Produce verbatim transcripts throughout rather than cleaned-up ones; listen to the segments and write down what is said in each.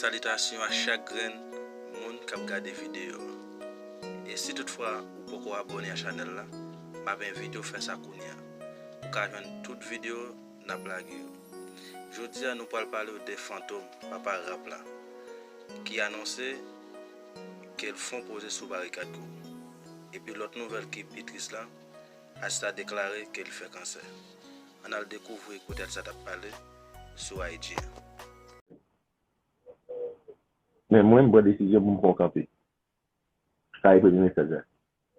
Salitasyon a chak grenn moun k ap gade videyo a. E si toutfwa ou poko abòne a chanèl la, m ap envite w fè sa kounye a. Ou ka jwenn tout videyo n ap lage yo. Jodi a, nou pral pale w de Fantom, papa rap la, ki anonse ke l fon poze sou Barikad Group. Epi lòt nouvèl ki pi tris la, Asta deklare ke l fè kansè. Ann al dekouvri kote Asta t ap pale sou I G a. Men mwen, m pran desizyon pou m fè yon kanpe. Sa e premye mesaj la.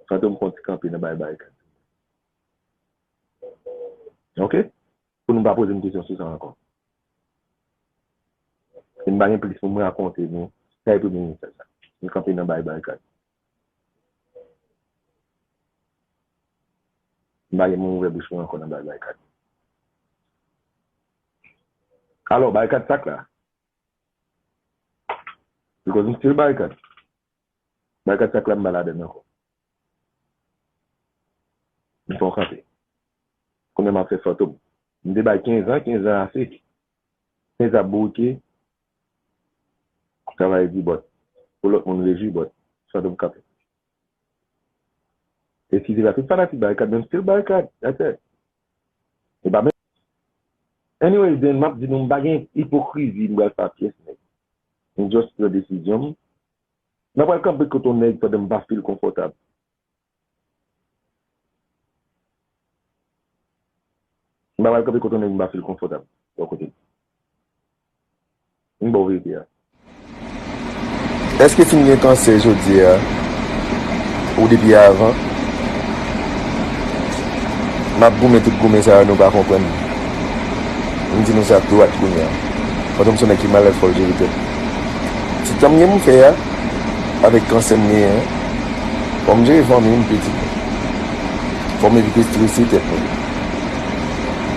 Fantom fè yon ti kanpe nan bay Barikad. Oke? Pou nou pa poze m kesyon sou sa ankò. E m pa gen plis pou m rakonte nou. Sa e premye mesaj la. M kanpe nan bay Barikad. M pa gen moun ouvè bouch mwen ankò nan bay Barikad. Alò, Barikad sak la. Because m still Barikad. Barikad sak la m pa ladann ankò. M fè yon kanpe. Kounye a m ap fè Fantom. M te bay kenz an, kenz an ase. Kenz ap bourike. Travay di bòt. Pou lòt moun rejwi bòt. Fantom kanpe. Eskize la, tout fanatik Barikad, men m still Barikad. That's it. E pa men. Anyways, then, m ap di nou, m pa gen ipokrizi, m pral fè a pyès nèg. M just pran desizyon m. M pa pral kanpe kote yon nèg pandan m pa feel konfòtab. M pa pral kanpe kote yon nèg m pa feel konfòtab bò kote l. M ba w verite a. Èske w fin gen kansè jodi a? Ou depi avan? M ap goumen tout goumen sa yo, nou pa konprann. M di nou sa dwat kounye a. Fantom se yon nèg ki malad, fò l jere tèt li. Ti tan m gen pou m fè a, avèk kansè m genyen an, fò m jere fanmi m, pitit mwen. Fò m evite estrese tèt mwen.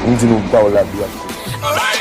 M di nou pawòl la dwat kounye a.